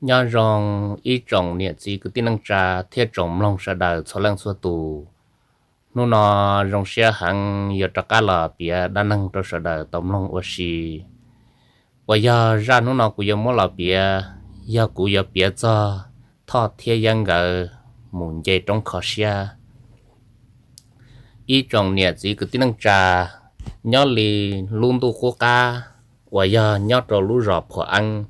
Nyob zoo ib tsoom niam txiv kwv tij neej tsa thiab tsoom mloog sawv daws txhua leej txhua tus. Hnub no zoo siab heev yuav rov qab los piav dab neeg rau sawv daws tau mloog ua si. Uas yog zaj hnub no kuv yuav muab los piav, yog kuv yuav piav txog Thoj thiab Yeeb nkawd mus nce roob kho siab. Ib tsoom niam txiv kwv tij neej tsa, nyob li lub ntuj qub qab uas yog nyob rau lub zos Phuam Eeb,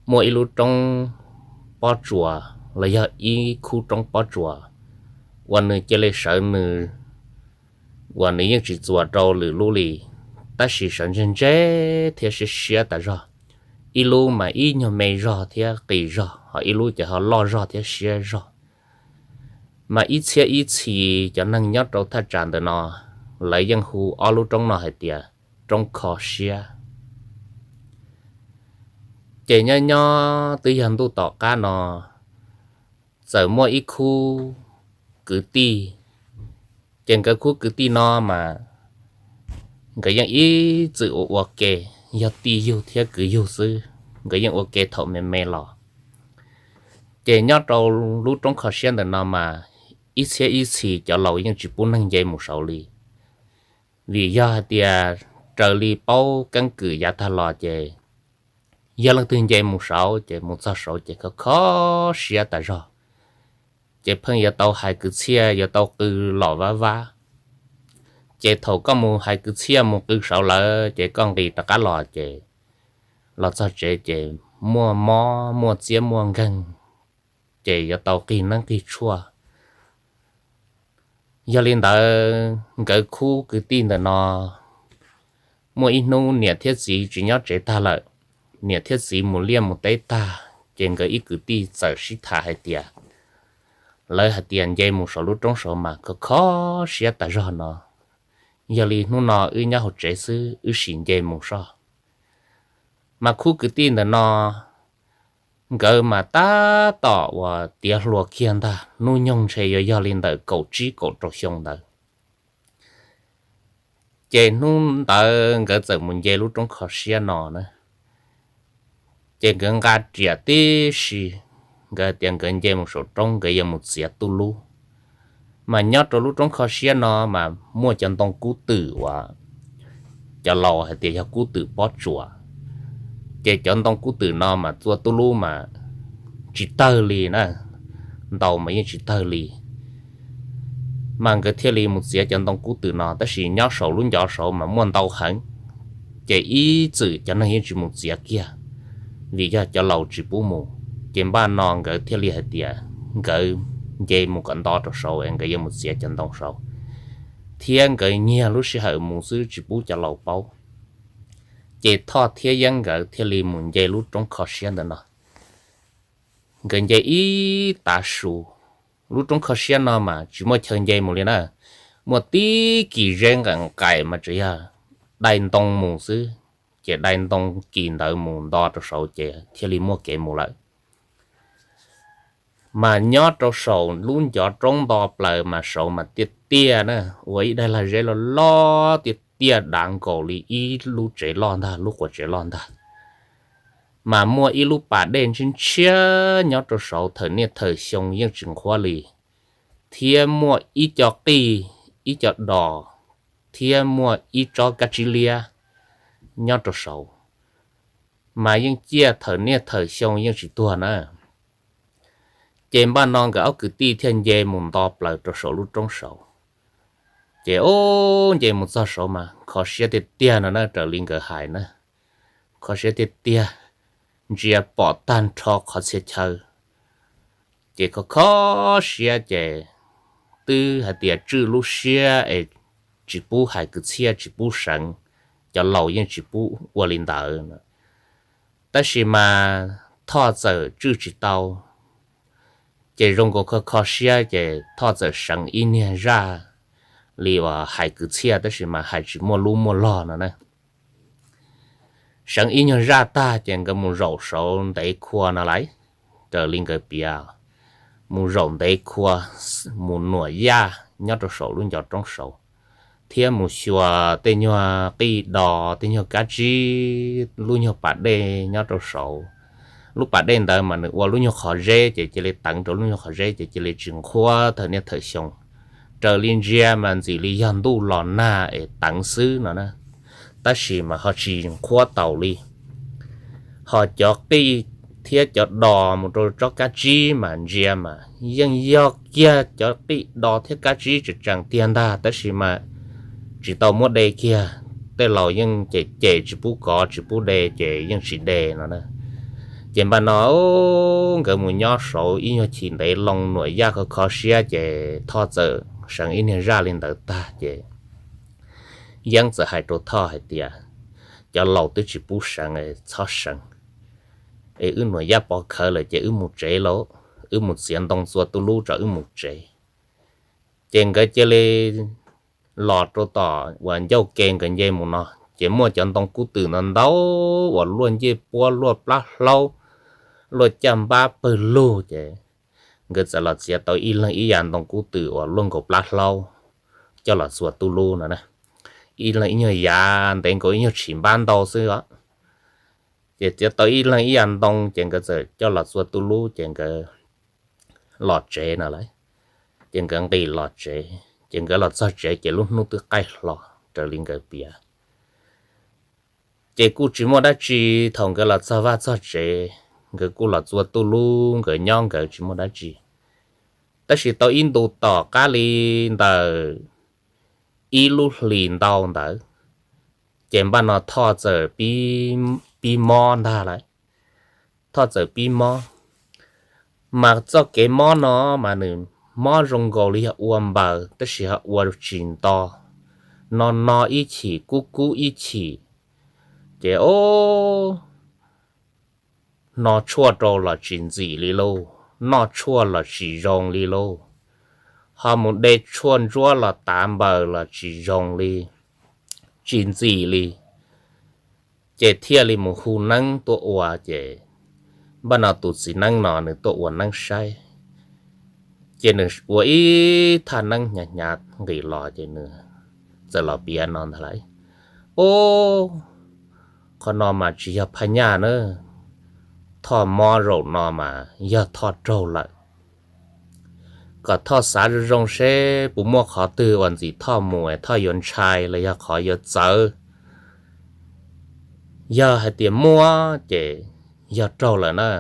muaj ib lub roob pob tsuas los yog ib khub roob pob tsuas uas nws cia li sawv nws, uas nws yeej tsis txuas rau lwm lub li, tab sis sawv ntseg ntseg thiab siab siab tas zog. Ib lub mas ib nyuag me zog thiab qis zog, ho ib lub ces ho loj zog thiab siab zog. Mas ib txhiab ib txhis cov neeg nyob rau thaj tsam ntawm no, lawv yeej hu ob lub roob no hais tias roob kho siab. Ces nyob nyob twb yog ntuj tom qab no, txawm muaj ib khub kwv tij, ces nkawd khub kwv tij no mas nkawd yeej ib txwm ua ua ke, yog tij yug thiab kwv yug xwb, nkawd yeej ua ke thaum me me los. Ces nyob rau lub roob kho siab ntawm no mas ib txhiab ib txhis cov laus yeej tsis pub neeg nce mus saud li, vim yog hais tias raws li paub keeb kwm yav tag los ces yog leej twg nce mus saud ces mus txog saud ces kho kho siab tas zog, ces pheej yuav tau hais kwv txhiaj yuav tau qw los vab vab. Ces thaum koj mus hais kwv txhiaj mus qw saud lawm ces koj nqis rov qab los ces los txog tsev ces muaj mob muaj txiab muaj nkeeg, ces yuav tau qig neeb qig tshuaj. Yog li ntawd nkawd khub kwv tij ntawm no muaj ib hnub niam thiab txiv tsis nyob tsev tag lawm, niam thiab txiv mus liaj mus teb tag, ces nkawd ib kwv tij txawm sib tham hais tias, lawv hais tias nce mus saum lub roob saud mas kho kho siab tas zog no, yog li hnub no wb nyob hauv tsev xwb wb sim nce mus soj. Mas khub kwv tij ntawm no nkawd mas tab tom uas tiav hluas kiag ntag, hnub nyoog ntshe yuav yog li ntawm kaum tsib kaum rau xyoo ntawd. Ces hnub ntawd nkawd txawm mus nce lub roob kho siab no na, ces nkawd nqa riam tib si, nkawd tias nkawd nce mus saum roob nkawd yuav mus txiav tuj lub. Mas nyob rau lub roob kho siab no mas muaj cov ntoo kub twm uas cov laus hais tias yog kub twm pob tsuas, ces cov ntoo kub twm no mas txua tuj lub mas tsis tawg li na, ntaus mas yeej tsis tawg li. Mas nkawd thiaj li mus txiav cov ntoo kub twm no, tab sis nyob saum lub ncov saud mas muaj ntau heev, ces ib txwm cov neeg yeej tsis mus txiav kiag, vim yog cov laus tsis pub mus. Ces npaj no nkawd thiaj li hais tias nkawd nce mus kom nto rau saud es nkawd yuav mus txiav cov ntoo saud, thiab nkawd nyiag lub sij hawm mus xwb tsis pub cov laus paub. Ces Thoj thiab Yeeb nkawd thiaj li mus nce lub roob kho siab ntawm no. Nkawd nce ib tav su, lub roob kho siab no mas tsis muaj chaw nce mus li na, muaj tib kis zeb nqaim nqaim mas tsuas yog dai ntoo mus xwb, ces dai ntoo kis ntawd mus nto rau saud ces thiaj li muaj kev mus lawm. Mas nyob rau saum lub ncov roob nto plaws mas saud mas tiaj tiaj na, ua ib daim lag zeb loj loj tiaj tiaj dav nkaus li ib lub tsev loj ntag, lub quas tsev loj ntag. Mas muaj ib lub pas dej ntshiab ntshiab nyob rau saud, thaum niaj thaum xyoo yeej tsis nqhuab li, thiab muaj ib co qij, ib co dos, thiab muaj ib tsob kab tsib liab nyob rau saud, mas yeej ciaj thaum niaj thaum xyoo yeej tsis tuag na. Ces npaj no nkawd ob kwv tij thiaj nce mus nto plaws rau saum lub roob saud. Ces ub, nce mus txog saud mas kho siab tiag tiag no na, raws li nkawd hais na, kho siab tiag tiag, ntsia pom tag nrho qhov txhia chaw. Ces kho kho siab ces twb hais tias tswj lub siab es tsis pub hais kwv txhiaj tsis pub seev, cov laus yeej tsis pub ua li ntawd. Tab sis mas Thoj txawm tswj tsis tau, ces zoo nkaus kho kho siab ces Thoj txawm seev ib niag zaj li uas hais kwv txhiaj tab sis mas hais tsis muaj lub muaj log no na. Seev ib nyuag zaj tag ces nkawd mus zaum saud ntev khua no lais, raws li nkawd piav, mus zaum ntev khua, mus nuam yaj nyob rau saum lub ncov roob saud, thiab mus xyuas tej nyuag qij dos tej nyuag kab tsib lub nyuag pas dej nyob rau saud, lub pas dej ntawd mas nws ua lub nyuag qhov zeb ces cia li teev rau lub nyuag qhov zeb ces cia li tsis nqhuab thawm niaj thawm xyoo. Raws li ntsia mas ntxim li yog ntuj los nag es teev xwb no na, tab sis mas ho tsis nqhuab taus li. Ho cov qij thiab cov dos mus rau tsob kab tsib mas ntsia mas yeej yog kiag cov qij dos thiab kab tsib tseem tseem tiag ntag, tab sis mas tsis tau muab de kiag. Tej laus yeej cem cem tsis pub kov tsis pub de ces yeej tsis de no na. Ces npaj no nkawd mus nyob saud ib nyuag chim ntev loo, Nuam Yaj kho kho siab ces Thoj txawm seev ib niag zaj li ntawd tag ces Yeeb txawm hais rau Thoj hais tias, cov laus twb tsis pub seev, txhob seev, es wb Nuam Yaj pov khawv lawm ces wb mus tsev lauj, wb mus txiav ntoo txua tu lub tso wb mus tsev. Ces nkawd cia li los rau tom uas ncauj ke nkawd nce mus no, ces muaj cov ntoo kub twm ntau ntau uas luaj ncej puab luaj plab hlaub, luaj caj npab pawg lug ces nkawd txawm los txiav tau ib leeg ib yav ntoo kub twm uas luaj nkaus plab hlaub coj los txua tu lub no na. Ib leeg ib nyuag yav ntev nkaus ib nyuag tshim npab ntau xwb os. Ces txiav tau ib leeg ib yav ntoo ces nkawd txawm coj los txua tu lub ces nkawd los tsev no lawm. Ces nkawd nqis los tsev ces nkawd los txog tsev ces lub hnub twb qaij hlo raws li nkawd piav. Ces kuj tsis muaj dab tsi, thaum nkawd los txog vaj txog tsev, nkawd kuj los txua tu lub nkawd nyob nkawd tsis muaj dab tsi. Tab sis tau ib ntu tom qab li ntawm ib lub hlis ntau ntawd, ces npaj no Thoj txawm pib mob ntag lawm. Thoj txawm pib mob, mas txoj kev mob no mas nws mob zoo nkaus li yog ua npaws tab sis ho ua tsis nto, no no ib chim kub kub ib chim, ces o no tshuaj rau los tsis ntxim li lauj, noj tshuaj los tsis zoo li lauj, ho mus de tshuaj ntsuab los tav npaws los tsis zoo li, tsis ntxim li. Ces thiaj li mus hu neeb tuaj ua, ces npaj no tus txiv neeb no nws tuaj ua neeb saib, ces nws ua ib thaj neeb hnyav hnyav nqis los ces nws txawm los piav no ntag lawm, o, qhov no mas tsis yog phaj nyaj na, Thoj mob zaum no mas yog Thoj raug lawm. Kom Thoj xav zoo zoo seb puas muaj qhov twg uas ntxim Thoj mus es Thoj yuav ntshai los yog qhov yuav txawv. Yog hais tias muaj ces yog raug lawm na,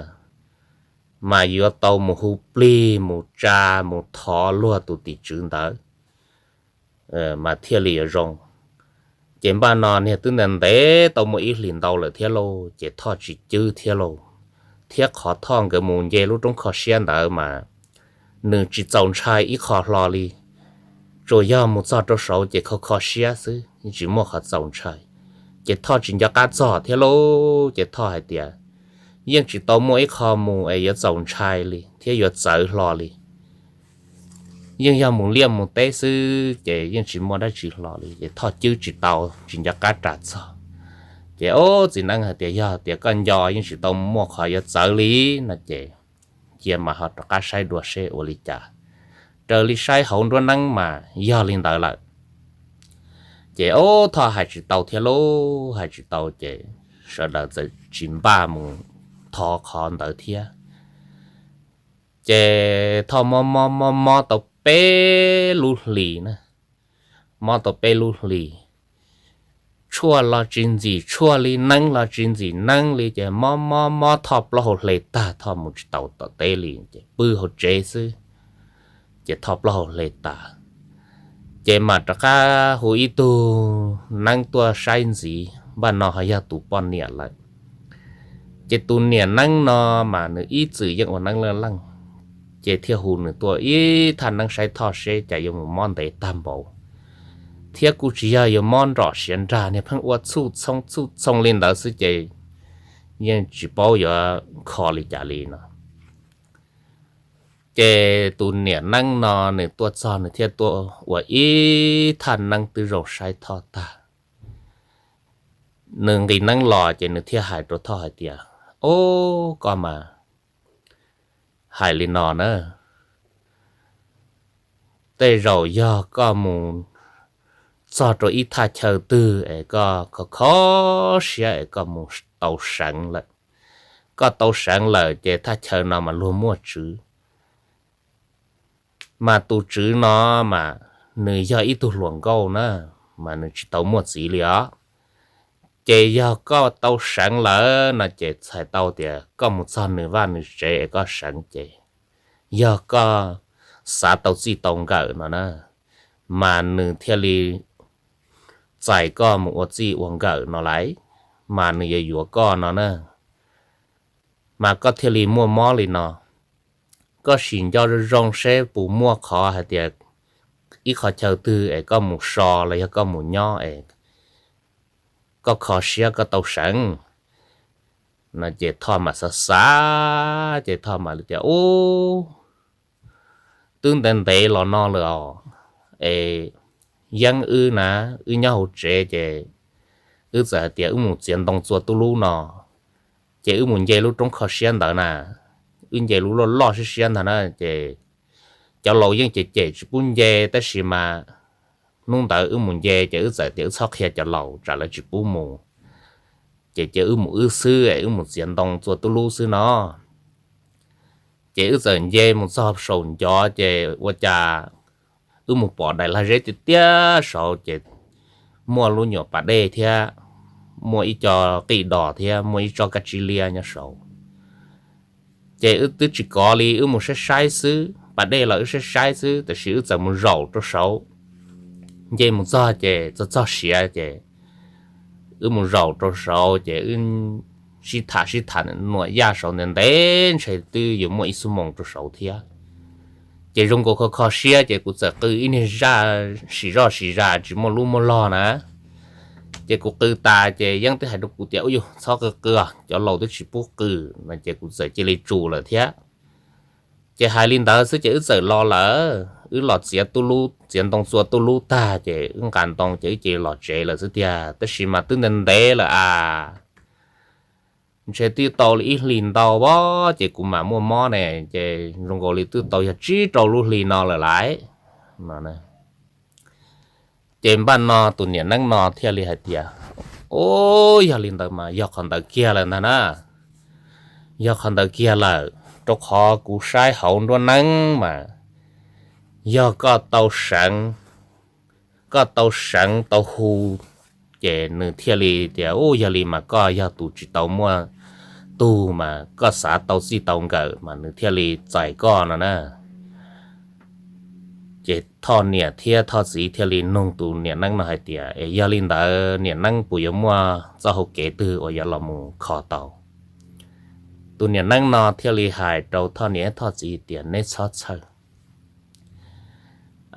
mas yuav tau mus hu plig mus tsa mus thov luag tus tim tswv ntawd mas thiaj li yuav zoo. Ces npaj no niag twb ntev ntev tau muaj ib hlis ntau lawm thiab lauj, ces Thoj tsis cwb thiab lauj, thiab qhov Thoj nkawd mus nce lub roob kho siab ntawd mas nws tsis txaus ntshai ib qho hlo li, tsuas yog mus txog rau saud ces kho kho siab xwb, tsis muaj qhov txaus ntshai. Ces Thoj tsis nco qab txog thiab lauj, ces Thoj hais tias, yeej tsis tau muaj ib qho mus es yuav txaus ntshai li thiab yuav txawv hlo li. Yeej yog mus liaj mus teb xwb ces yeej tsis muaj dab tsi hlo li, ces Thoj cwb tsis tau, tsis nco qab ras txog. Ces ob txiv neeb hais tias, yog tias koj nco yeej tsis tau muaj qhov yuav txawv li no ces cia mas ho rov qab saib dua seb ua li cas. Raws li saib hauv nruab neeb mas yog li ntawd lawm. Ces ob Thoj hais tsis tau thiab lauj, hais tsis tau ces sawv daws txawm tsis npaj mus thov qhov ntawd thiab. Ces Thoj mob mob mob mob tau peb lub hlis na, mob tau peb lub hlis, tshuaj los tsis ntxim tshuaj li, neeb los tsis ntxim neeb li, ces mob mob mob Thoj plaub hau hle tag, Thoj mus tsis tau tom teb li, ces pw hauv tsev xwb, ces Thoj plaub hau hle tas. Ces mam rov qab hu ib tug neeb tuaj saib ntxiv, npaj no ho yog tus poj niam lawm. Ces tus niam neeb no mas nws ib txwm yeej ua neeb leej leej, ces thiaj hu nws tuaj ib thaj neeb saib Thoj seb cas yuav mus mob ntev tag npaum, thiab kuj tsis yog yuav mob nrom siav nrag, niag pheej ua txhuj txhoo txhuj txhoo li ntawd xwb ces yeej tsis paub yuav kho li cas li no. Ces tus niam neeb no nws tuaj txog nws thiaj tuaj ua ib thaj neeb twb zoo saib Thoj tag. Nws nqis neeb los ces nws thiaj hais rau Thoj hais tias, o, koj mas hais li no na, tej zaum yog koj mus txog rau ib thaj chaw twg es koj kho kho siab es koj mus tau seev lawm, koj tau seev lawm ces thaj chaw no mas luag muaj tswv. Mas tus tswv no mas nws yog ib tug hluas nkauj na, mas nws tsis tau muaj txiv li os. Ces yog koj tau seev lawm no ces txhais tau tias koj mus txog nws vaj nws tsev es koj seev ces yog koj xav tau txij tau nkawm no na, mas nws thiaj li txais koj mus ua txij ua nkawm no lais, mas nws yuav yuav koj no na, mas koj thiaj li muaj mob li no. Koj sim nco zoo zoo seb puas muaj qhov hais tias ib qhov chaw twg es koj mus so los yog koj mus nyob es koj kho siab koj tau seev no. Ces Thoj mas xav xav ces Thoj mam li tias, Ub, twb ntev ntev los no lawm os, es yeeb wb na, wb nyob hauv tsev ces wb txawm hais tias wb mus txiav ntoo txua tub lub no, ces wb mus nce lub roob kho siab ntawd na, wb nce lub loj loj siab siab ntag na, ces cov laus yeej cem cem tsis pub nce, tab sis mas hnub ntawd wb mus nce ces wb txawm tias wb txhob qhia cov laus tsam lawv tsis pub mus, ces cia wb mus wb xwb es wb mus txiav ntoo txua tub lub xwb no. Ces wb txawm nce mus txog saum ncov ces ua cas wb mus pom daim lag zeb tiag tiag saud ces muaj lub nyuam pas dej thiab muaj ib co qij dos thiab muaj ib tsob kab tsib liab nyob saud. Ces wb twb tsis kov li, wb mus saib saib xwb, pas dej los wb saib saib xwb, tab sis wb txawm mus zaum rau saud. Nce mus txog ces txog txog siav ces wb mus zaum rau saud ces wb sib tham sib tham nuam yaj saud ntev ntev ntshe twb yuav muaj ib xuab moos rau saud thiab. Ces zoo nkaus kho kho siab ces kuv txawm qw ib niag zaj sim zoj sim zas tsis muaj lub muaj log na. Ces kuv qw tas ces Yeeb twb hais rau kuv tias, Ub yus, txhob qw qw os, cov laus twb tsis pub qw no. Ces kuv txawm cia li tsum lawm thiab. Ces hais li ntawd xwb ces wb txawm los lawm, wb los txiav tub lub, txiav ntoo txua tub lub tag ces wb nqa ntoo ces wb cia li los tsev lawm xwb tiag. Tab sis mas twb ntev ntev lawm as, ntshe twb tau li ib hlis ntau vos ces kuv mam muaj mob ne, ces zoo nkaus li twb tau yog tsib rau lub hli no lawm laiv no. Ces npaj no tus niam neeb no thiaj li hais tias, Ub, yog li ntawd mas yog qhov ntawd kiag lawm ntag na, yog qhov ntawd kiag lawm, rau qhov kuv saib hauv nruab neeb mas yog koj tau seev, koj tau seev tau hu, ces nws thiaj li tias, Ub, yog li mas koj yog tus tsis tau muaj tug mas koj xav tau txij tau nkawm mas nws thiaj li txais koj no na. Ces Thoj niam thiab Thoj txiv thiaj li nug tus niam neeb no hais tias, Es yog li ntawd niam neeb puas yuav muaj txoj hau kev twg uas yuav los mus kho tau? Tus niam neeb no thiaj li hais rau Thoj niam Thoj txiv tias, Neb txhob txhawj.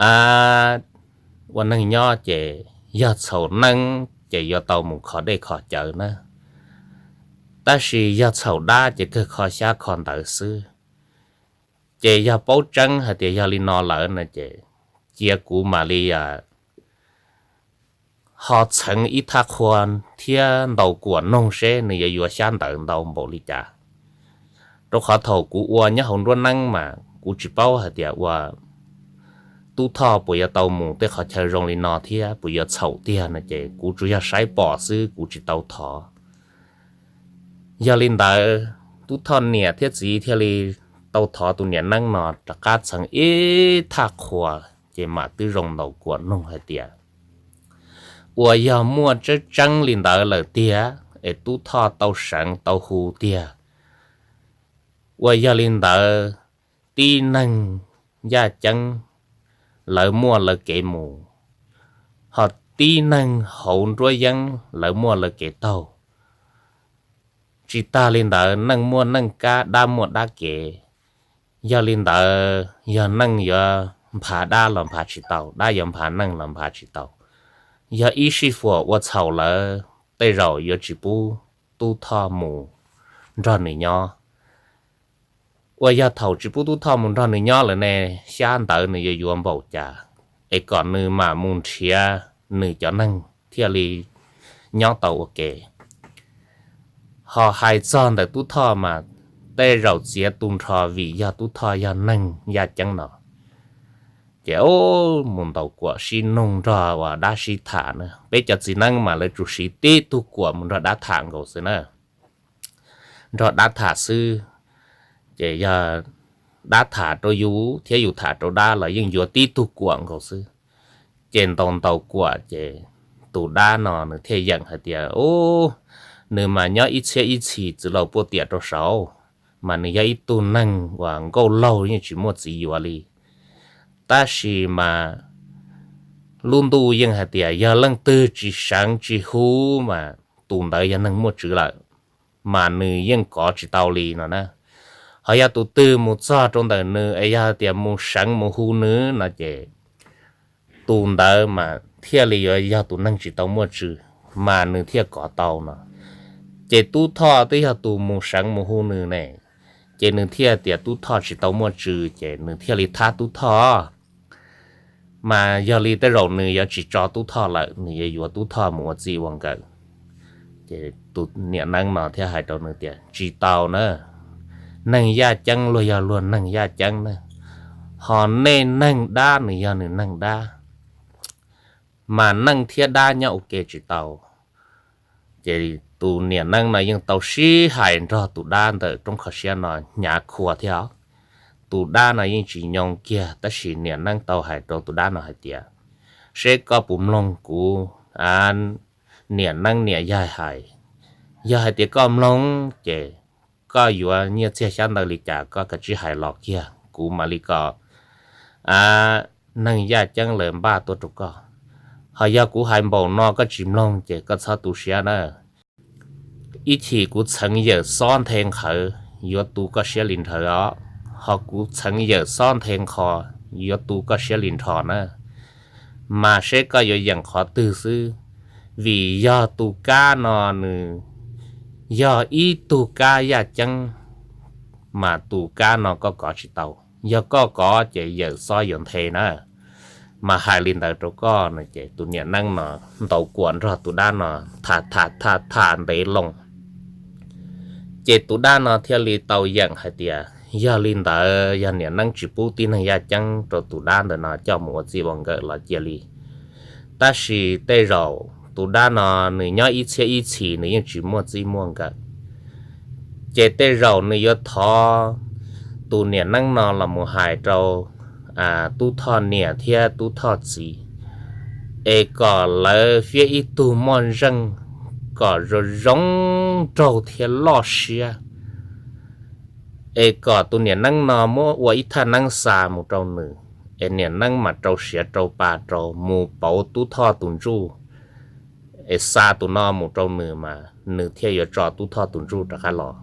A, ua neeg nyob ces yog txhaum neeb ces yuav tau mus kho dej kho cawv na, tab sis yog txhaum dab ces kawg kho xyab kho ntawv xwb. Ces yog paub tseeb hais tias yog li no lawm no ces cia kuv mam li ho txheev ib thaj qhua thiab ntaus kuam noog seb nws yuav yuav xyab ntawv ntau npaum li cas. Rau qhov thaum kuv ua nyob hauv nruab neeb mas kuv tsis paub hais tias ua Tub Thoj puas yuav tau mus tej qhov chaw zoo li no thiab puas yuav txhaum tiag no ces kuv tsuas yog saib pom xwb, kuv tsis tau thov. Yog li ntawd, Tub Thoj niam thiab txiv thiaj li tau thov tus niam neeb no rov qab txheev ib thaj qhua, ces mam twb zoo ntaus kuam noog hais tias, uas yog muaj tseeb tseeb li ntawd lawm tiag, es Tub Thoj tau seev tau hu tiag, uas yog li ntawd, tib neeg yaj ceeb lawv muaj lawv kev mus, ho tib neeg hauv nruab yeeb lawv muaj lawv kev taug. Tsis tag li ntawd, neej muaj neej kab, dab muaj dab kev. Yog li ntawd, yog neej yuav nphav dab los nphav tsis tau, dab yuav nphav neej los nphav tsis tau. Yog ib sij huam ua txhaum lawm, tej zaum yuav tsis pub Tub Thoj mus nrog nws nyob. Uas yog thaum tsis pub Tub Thoj mus nrog nws nyob lawm ne, xyab ntawv nws yuav yuav npaum cas, es kom nws mam mus nrhiav nws cov neeg thiaj li nyob tau ua ke. Ho hais txog ntawm Tub Thoj mas tej zaum txiav tu nrho vim yog Tub Thoj yog neeg yaj ceeb no. Ces mus ntaus kuam sib noog nrog uas dab sib tham na, peb cov txiv neeb mas lawv tsuas siv tib tug kuam mus nrog dab tham nkaus xwb na. nrog dab tham xwb. Ces yog dab tham rau yus thiab yus tham rau dab los yeej yuav tib tug kuam nkaus xwb. Ces ntaus ntaus kuam ces tus dab no nws thiaj yeem hais tias, Ub, nws mas nyob ib txhiab ib txhis txwv laus puaj tiam rau saud, mas nws yog ib tug neeg uas nkauj laug yeej tsis muaj txiv yuav li. Tab sis mas lub ntuj yeej hais tias yog leej twg tsis seev tsis hu mas tus ntawd yog neeg muaj tswv lawm, mas nws yeej kov tsis tau li no na. Ho yog tus twg mus txog rau ntawm nws es yog tias mus seev mus hu nws no ces tus ntawd mas thiaj li yuav yog tus neeg tsis tau muaj tswv, mas nws thiaj kov tau no. Ces Tub Thoj twb yog tus mus seev mus hu nws ne, ces nws thiaj tias Tub Thoj tsis tau muaj tswv ces nws thiaj li thab Tub Thoj. Mas yog li tej zaum nws yuav tsis tso Tub Thoj lawm, nws yuav yuav Tub Thoj mus ua txij ua nkawm. Ces tus niam neeb no thiaj hais rau nws tias, Tsis tau na, neeg yaj ceeb luag yog luag neeg yaj ceeb na, ho nej neeg dab nws yog nws neeg dab, mas neeg thiab dab nyob ua ke tsis tau. Ces tus niam neeb no yeej tau sib hais nrog tus dab ntawm roob kho siab no hnyav khua thiab os. Tus dab no yeej tsis nyoo kiag, tab sis niam neeb tau hais rau tus dab no hais tias, Seb koj puas mloog kuv niam neeb niam yaig hais. Yog hais tias koj mloog ces koj yuav nyiaj txiag xyab ntawv li cas koj kav tsij hais los kiag, kuv mam li kom neeg yaj ceeb lawv npaj tuaj rau koj. Ho yog kuv hais npaum no koj tsis mloog ces koj txhob tu siab na. Ib chim kuv txheev yawm xob nthe nqhawv yuav tu koj siab li nrhawv os, ho kuv txheev yawm xob nthe nqho yuav tu koj siab li nrho na. Mas seb koj yuav yeem qhov twg xwb, vim yog tus kab no nws yog ib tug kab yaj ceeb, mas tus kab no koj kov tsis tau. Yog koj kov ces yawm xob yuav nthe na. Mas hais li ntawd rau koj no ces tus niam neeb no ntaus kuam nrog tus dab no tham tham tham tham ntev loo. Ces tus dab no thiaj li tau yeem hais tias, Yog li ntawd yog niam neeb tsis pub tib neeg yaj ceeb rau tus dab ntawm no coj mus ua txij ua nkawm los cia li. Tab sis tej zaum tus dab no nws nyob ib txhiab ib txhis nws yeej tsis muaj txij muaj nkawm. Ces tej zaum nws yuav thov tus niam neeb no los mus hais rau Tub Thoj niam thiab Tub Thoj txiv, es kom lawv fiab ib tug moj zeej kom zoo zoo nraug thiab loj siab, es kom tus niam neeb no muab ua ib thaj neeb xa mus rau nws, es niam neeb mas rau siav rau pa rau mus pauv Tub Thoj tus ntsuj, es xa tus no mus rau nws mas nws thiaj yuav tso Tub Thoj tus ntsuj rov qab los.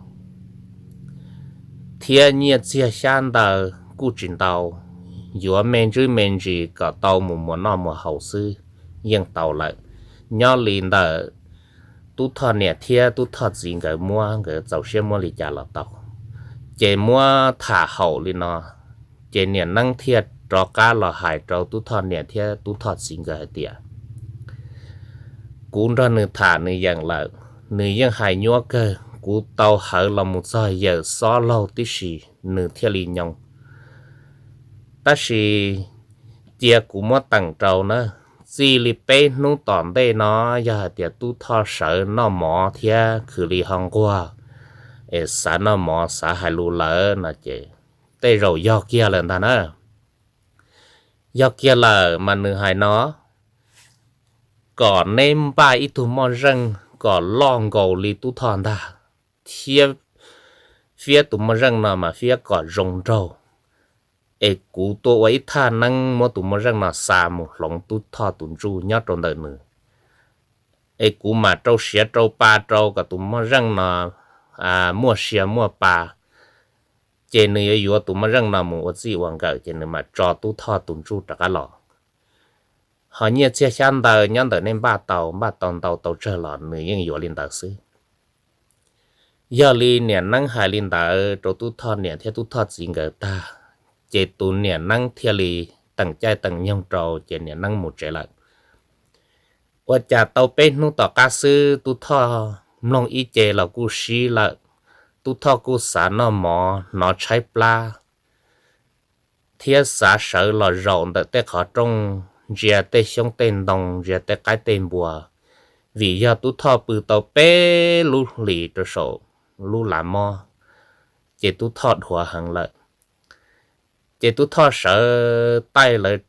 Thiab nyiaj txiag xyab ntawv kuj tsis ntau, yuav me ntsis me ntsis kom tau mus muas noj muas haus xwb yeej tau lawm. Nyob li ntawm Tub Thoj niam thiab Tub Thoj txiv nkawd muab, nkawd txaus siab muab li cas los tau. Ces muab tham haum li no, ces niam neeb thiaj rov qab los hais rau Tub Thoj niam thiab Tub Thoj txiv nkawd hais tias, Kuv nrog nws tham nws yeem lawm, nws yeej hais nyuaj kawg, kuv tau hawv los mus txog yawm xob laug tib si nws thiaj li nyoo. Tab sis cia kuv muab teem rau na, txij li peb hnub tom ntej no yog hais tias Tub Thoj sawv noj mov thiab khwv li ho nquag, es xav noj mov xav hais lus lawm no ces tej zaum yog kiag lawm ntag na. Yog kiag lawm mas nws hais no, kom neb npaj ib tug moj zeej kom loj nkaus li Tub Thoj ntag, thiab fiab tus moj zeej no mas fiab kom zoo nraug, es kuv tuaj ua ib thaj neeb muab tus moj zeej no xa mus hloov Tub Thoj tus ntsuj nyob rau ntawm nws, es kuv mam rau siav rau pa rau kom tus moj zeej no muaj sia muaj pa, ces nws yuav yuav tus moj zeej no mus ua txij ua nkawm ces nws mam tso Tub Thoj tus ntsuj rov qab los. Ho nyiaj txiag xyab ntawv nyob ntawm nej npaj tau, npaj tau ntau tau tsawg los nws yeej yuav li ntawd xwb. Yog li niam neeb hais li ntawd rau Tub Thoj niam thiab Tub Thoj txiv nkawd tag, ces tus niam neeb thiaj li teem caij teem nyoog rau ces niam neeb mus tsev lawm. Ua cas tau peb hnub tom qab xwb Tub Thoj mloog ib ce los kuj sib lawm. Tub Thoj kuj xav noj mov hnov tshaib plab, thiab xav sawv los zaum ntawm tej qhov rooj ntsia tej xyoob tej ntoo, ntsia tej qaib tej npua, vim yog Tub Thoj pw tau peb lub hlis rau saum lub lav mob, ces Tub Thoj dhuav heev lawm. Ces Tub Thoj sawv taij lawv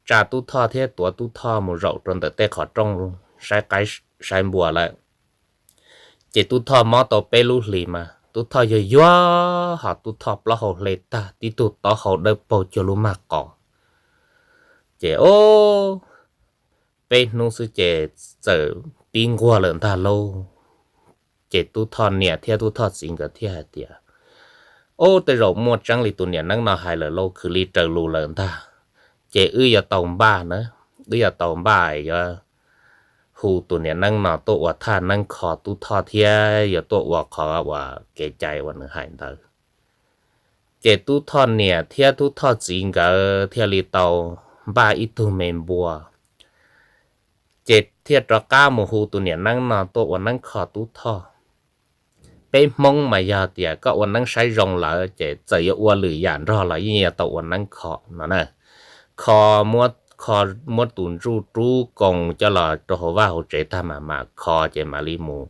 tsa Tub Thoj thiab tuav Tub Thoj mus zaum rau ntawm tej qhov rooj saib qaib saib npua lawm. Ces Tub Thoj mob tau peb lub hlis mas Tub Thoj yuag yuag ho Tub Thoj plaub hau hle tag, tib tug taub hau dawb paug cuag lub maj qos. Ces o, peb hnub xwb ces txawm pib nquag lawm ntag lauj. Ces Tub Thoj niam thiab Tub Thoj txiv nkawd thiaj hais tias, Ub, tej zaum muaj tseeb li tus niam neeb no hais lawm lauj, khwv li raws lus lawm ntag. Ces wb yuav tau npaj na, wb yuav tau npaj yuav hu tus niam neeb no tuaj ua thaj neeb kho Tub Thoj thiab yuav tuaj ua qhov uas kev cai uas nws hais ntawd. Ces Tub Thoj niam thiab Tub Thoj txiv nkawd thiaj li tau npaj ib tug me npua, ces thiaj rov qab mus hu tus niam neeb no tuaj ua neeb kho Tub Thoj. Peb Hmoob mas yog tias koj ua neeb saib zoo lawm ces txawm yuav ua lwm yam nrog los yeej yuav tau ua neeb kho no na. Kho, kho, muab tus ntsuj rub koos coj los rau hauv vaj hauv tsev tag mas mam kho ces mam li mus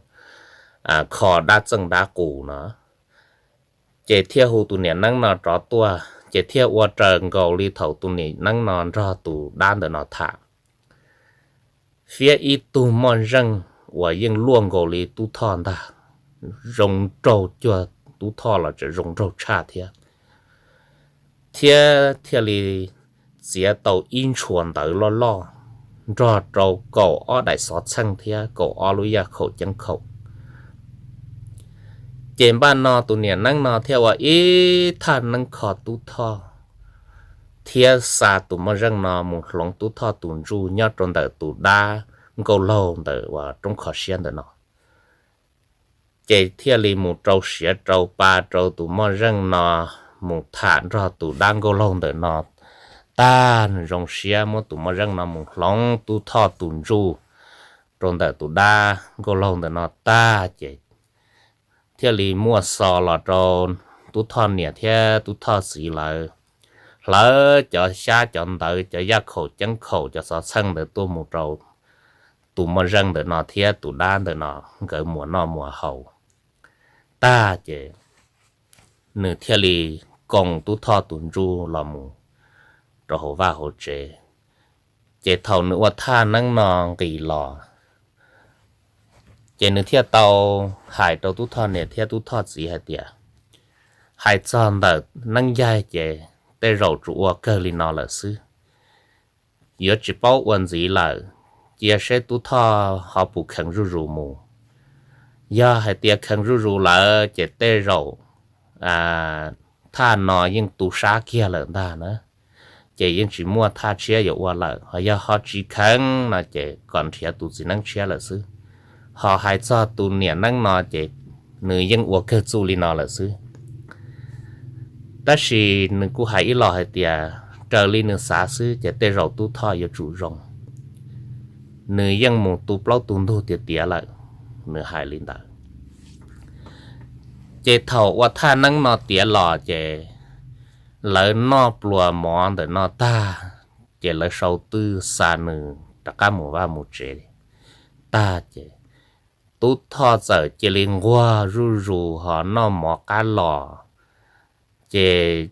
kho dab txeej dab qus no. Ces thiaj hu tus niam neeb no rov tuaj ces thiaj ua raws nkaus li thaum tus niam neeb no nrog tus dab ntawm no tham. Fiab ib tug moj zeej uas yeej luaj nkaus li Tub Thoj ntag, zoo nraug cuag Tub Thoj los tseem zoo nraug tshaj thiab. Thiab thiaj li txiav tau ib ntshua ntawv loj loj nrog rau kaum ob daim xov txheej thiab kaum ob lub yaj khaum ceeb khaum. Ces npaj no tus niam neeb no thiaj ua ib thaj neeb kho Tub Thoj, thiab xa tus moj zeej no mus hloov Tub Thoj tus ntsuj nyob rau ntawm tus dab nkauj laug ntawm uas roob kho siab ntawm no. Ces thiaj li mus rau siav rau pa rau tus moj zeej no, mus tham nrog tus dab nkauj laug ntawm no tag, nws zoo siab muab tus moj zeej no mus hloov Tub Thoj tus ntsuj rau ntawm tus dab nkauj laug ntawm no tag ces thiaj li muaj xov los rau Tub Thoj niam thiab Tub Thoj txiv lawv hlawv cov xyab cov ntawv, cov yaj khaum ceeb khaum, cov xov txheej ntawd tuaj mus rau tus moj zeej ntawm no thiab tus dab ntawm no nkawd muas noj muas haus tag ces nws thiaj li koos Tub Thoj tus ntsuj los mus rau hauv vaj hauv tsev. Ces thaum nws ua thaj neeb no nqis los, ces nws thiaj tau hais rau Tub Thoj niam thiab Tub Thoj txiv hais tias, hais txog ntawm neeb yaig ces tej zaum tsuas ua kawg li no lawm xwb. Yuav tsis paub ua ntxiv lawm, cia seb Tub Thoj ho puas kheev zuj zus mus. Yog hais tias kheev zuj zus lawm ces tej zaum thaj no yeej tu sab kiag lawm ntag na, ces yeej tsis muaj thaj tshiab yuav ua lawm. Ho yog ho tsis kheev no ces kom nrhiav tus txiv neeb tshiab lawm xwb. Ho hais txog tus niam neeb no ces nws yeej ua kawg txuj li no lawm xwb. Tab sis nws kuj hais ib los hais tias raws li nws xav xwb ces tej zaum Tub Thoj yuav tsum zoo. Nws yeej mus tu plaub tu ntug tiav tiav lawm, nws hais li ntawd. Ces thaum ua thaj neeb no tiav los ces lawv noj pluas mov ntawm no tag, ces lawv sau twj xa nws rov qab mus vaj mus tsev tag ces Tub Thoj txawm cia li nquag zuj zus ho noj mov qab los, ces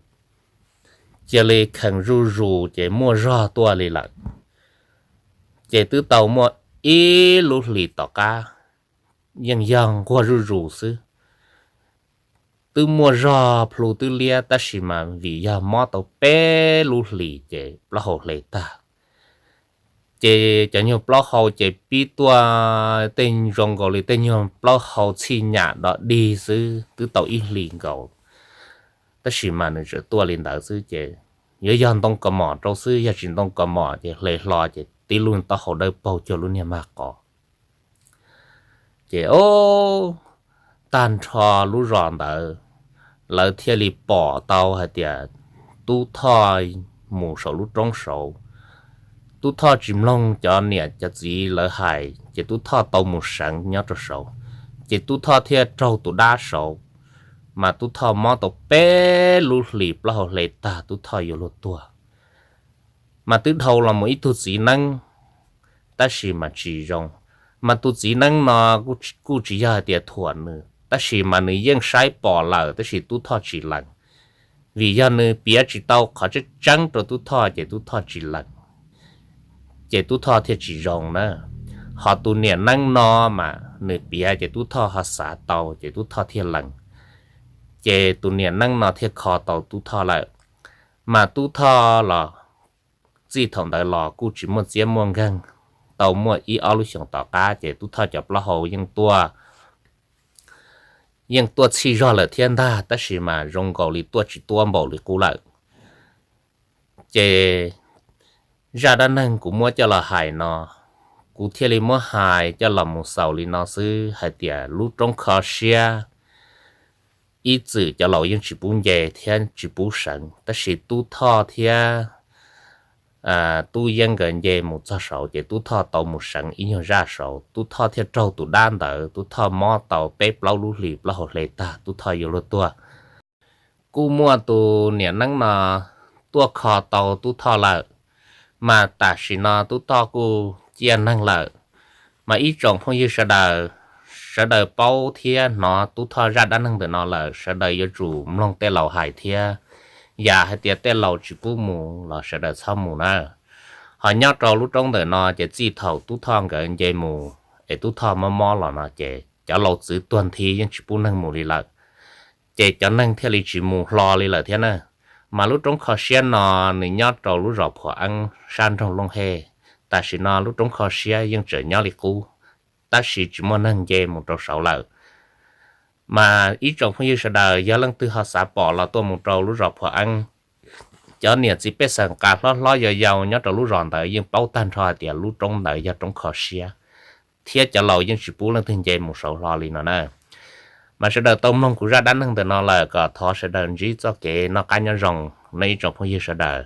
cia li kheev zuj zus ces muaj zog tuaj li lawm. Ces twb tau muaj ib lub hlis tom qab yeej yog nquag zuj zus xwb. Twb muaj zog plhu twb liab tab sis mas vim yog mob tau peb lub hlis ces plaub hau hle tag. Ces cov nyuag plaub hau ces pib tuaj tej zoo nkaus li tej nyuag plaub hau txhij nyam dog dig xwb, twb tau ib hlis nkaus, tab sis mas nws tseem tuaj li ntawd xwb ces yuav yog ntoo kos mom rau xwb, yog tsis ntoo kos mom ces hle hlo ces tib lub taub hau dawb paug cuag lub niag mag qos. Ces o, tag nrho lub zos ntawd lawv thiaj li pom tau hais tias Tub Thoj mus saum lub roob saud. Tub Thoj tsis mloog cov niam cov txiv lawv hais ces Tub Thoj tau mus seev nyob rau saud. Ces Tub Thoj thiaj raug tus dab saud, mas Tub Thoj mob tau peb lub hlis plaub hau hle tag Tub Thoj yuav luag tuag. Mas twb dhau los mus ib tug txiv neeb, tab sis mas tsis zoo. Mas tus txiv neeb no kuj tsis yog hais tias thuam nws, tab sis mas nws yeej saib pom lawm tab sis Tub Thoj tsis lees. Vim yog nws piav tsis tau qhov tseeb tseeb rau Tub Thoj ces Tub Thoj tsis lees, ces Tub Thoj thiaj tsis zoo na. Ho tus niam neeb no mas nws piav ces Tub Thoj ho xav tau ces Tub Thoj thiaj lees, ces tus niam neeb no thiaj kho tau Tub Thoj lawm. Mas Tub Thoj los txij thaum ntawd los kuj tsis muaj txiab muaj nkeeg, tau muaj ib ob lub xyoos tom qab ces Tub Thoj cov plaub hau yeej tuaj yeej tuaj txhij zog lawm thiab ntag, tab sis mas zoo nkaus li tuaj tsis tuab npaum li qub lawm. Ces zaj dab neeg kuv muab coj los hais no, kuv thiaj li muab hais coj los mus xaus li no xwb hais tias lub roob kho siab ib txwm cov laus yeej tsis pub nce thiab tsis pub seev, tab sis Tub Thoj thiab Tub Yeeb nkawd nce mus txog saud ces Tub Thoj tau mus seev ib nyuag zaj saud, Tub Thoj thiaj raug tus dab ntawd, Tub Thoj mob tau peb plaub lub hlis plaub hau hle tag Tub Thoj yuav luag tuag. Kuj muaj tus niam neeb no tuaj kho tau Tub Thoj lawm, mas tam sim no Tub Thoj kuj ciaj neeg lawm. Mas ib tsoom phooj ywg sawv daws, sawv daws paub thiab hnov Tub Thoj zaj dab neeg ntawm no lawm sawv daws yuav tsum mloog tej laus hais thiab, yam hais tias tej laus tsis pub mus los sawv daws txhob mus na. Ho nyob rau lub roob ntawm no ces txij thaum Tub Thoj nkawd nce mus es Tub Thoj mob mob los no ces cov laus txwv tuag nthi yeej tsis pub neeg mus li lawm, ces cov neeg thiaj li tsis mus hlo li lawm thiab na. Mas lub roob kho siab no nws nyob rau lub zos Phuam Eeb sab nroog Looj Hej. Tam sim no lub roob kho siab yeej tseem nyob li qub, tab sis tsis muaj neeg nce mus rau saud lawm. Mas ib tsoom phooj ywg sawv daws yog leej twg ho xav pom los tuaj mus rau lub zos Phuam Eeb, cov niam txiv pej xeem nqa hlob hlob yau yau nyob rau lub zos ntawd yeej paub tag nrho hais tias lub roob ntawd yog roob kho siab, thiab cov laus yeej tsis pub leej twg nce mus saud hlo li no na. Mas sawv daws tau mloog kuv zaj dab neeg ntawm no lawm kom thov sawv daws ntsib txoj kev noj qab nyob zoo, nej ib tsoom phooj ywg sawv daws.